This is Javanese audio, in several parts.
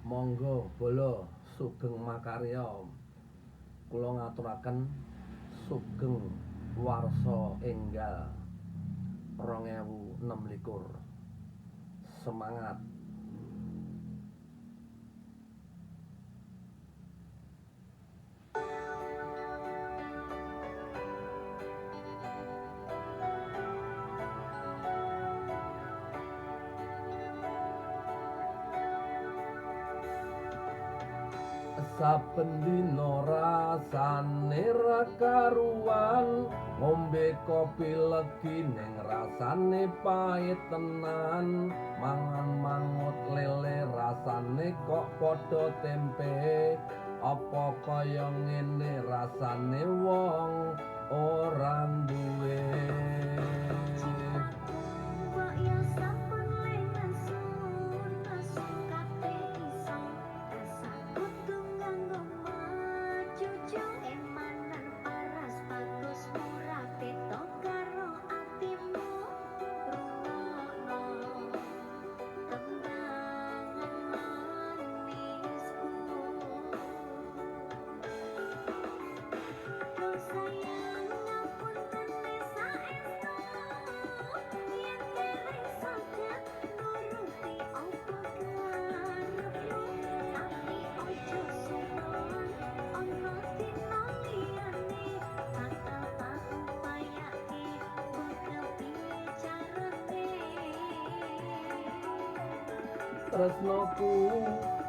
Monggo bala sugeng makarya. Kula ngaturaken sugeng warsa enggal 2026. Semangat. Saben dina rasane ra karuan, ngombe kopi legi ning rasane pait tenan, mangan mangut lele rasane kok padha tempe, apa kaya ngene rasane wong ora duwe. Tresnoku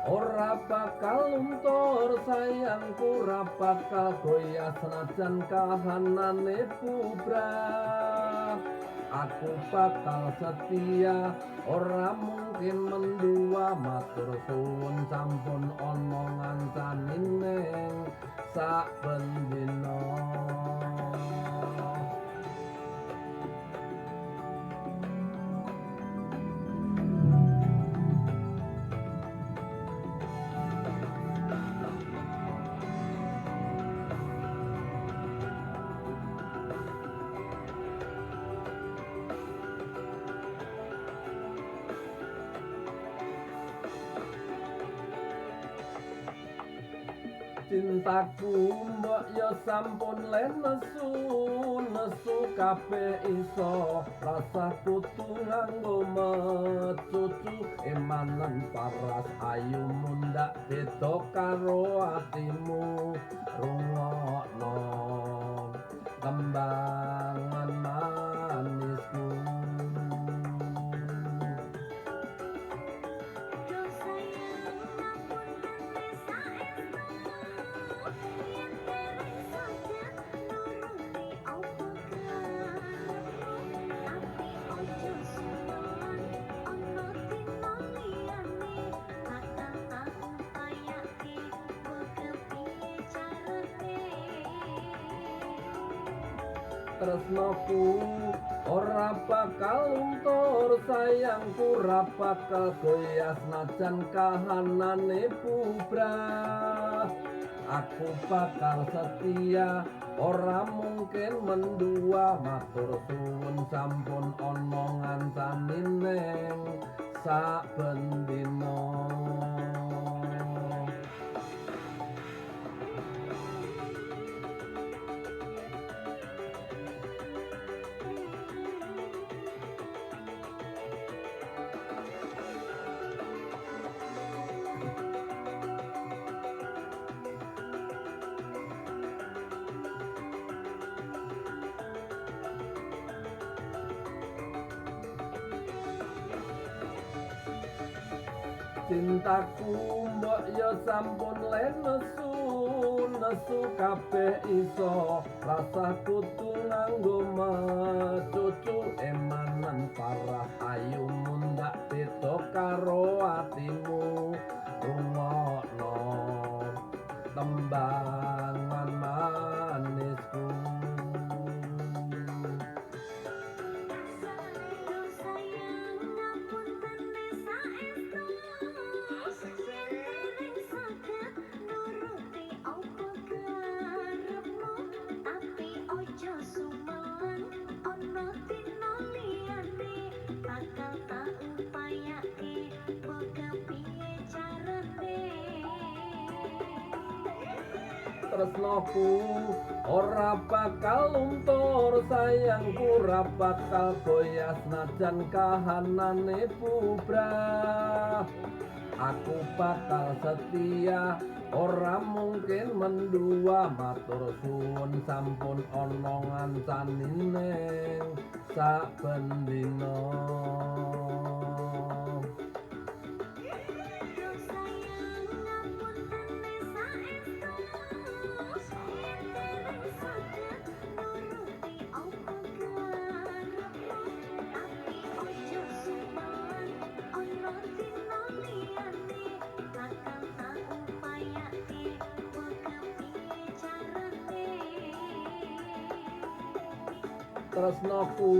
ora bakal luntur, sayangku ora bakal goyah senajan kahanane bubrah. Aku bakal setia, ora mungkin mendua, matur suwun sampun ana ngancani ning saben dina. Cintaku mbok ya sampun lenesu, nesu kabeh iso, rasa kudu nganggo mecucu, emanen paras ayu mundak beda karo atimu, rungokno tembangan manisku. Tresnoku ora bakal luntur, sayangku ora bakal goyah senajan kahanane bubrah. Aku bakal setia, ora mungkin mendua, matur suwun sampun ana ngancani ning saben dina. Cintaku mbok ya sampun lenesu, nesu kabeh iso, rasa kudu nganggo mecucu, emanen paras ayu mundak beda karo atimu, rungokno tembangan manisku. Bakal tak upayake, mbok kepiye Tresnoku ora bakal luntur, sayangku ora bakal goyah senajan kahanane bubrah. Aku bakal setia, ora mungkin mendua. Matur suwun sampun ana ngancani ning saben dina. Duh sayang, ngapuntene saestu, yen dereng saged nuruti apa karepmu, tapi ojo sumelang, ana dina liyane bakal tak upayake kepiye carane. Tresnoku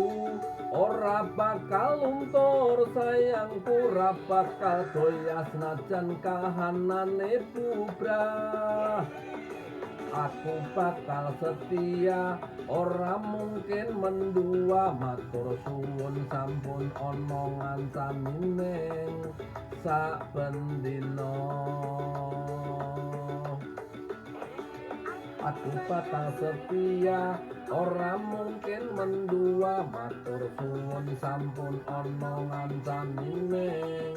ora bakal luntur, sayangku ora bakal goyah senajan kahanane bubrah. Aku bakal setia, ora mungkin mendua. Matur suwun sampun ana ngancani ning saben dina. Aku bakal setia, ora mungkin mendua. Matur suwun sampun ana ngancani ning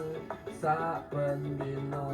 saben dina.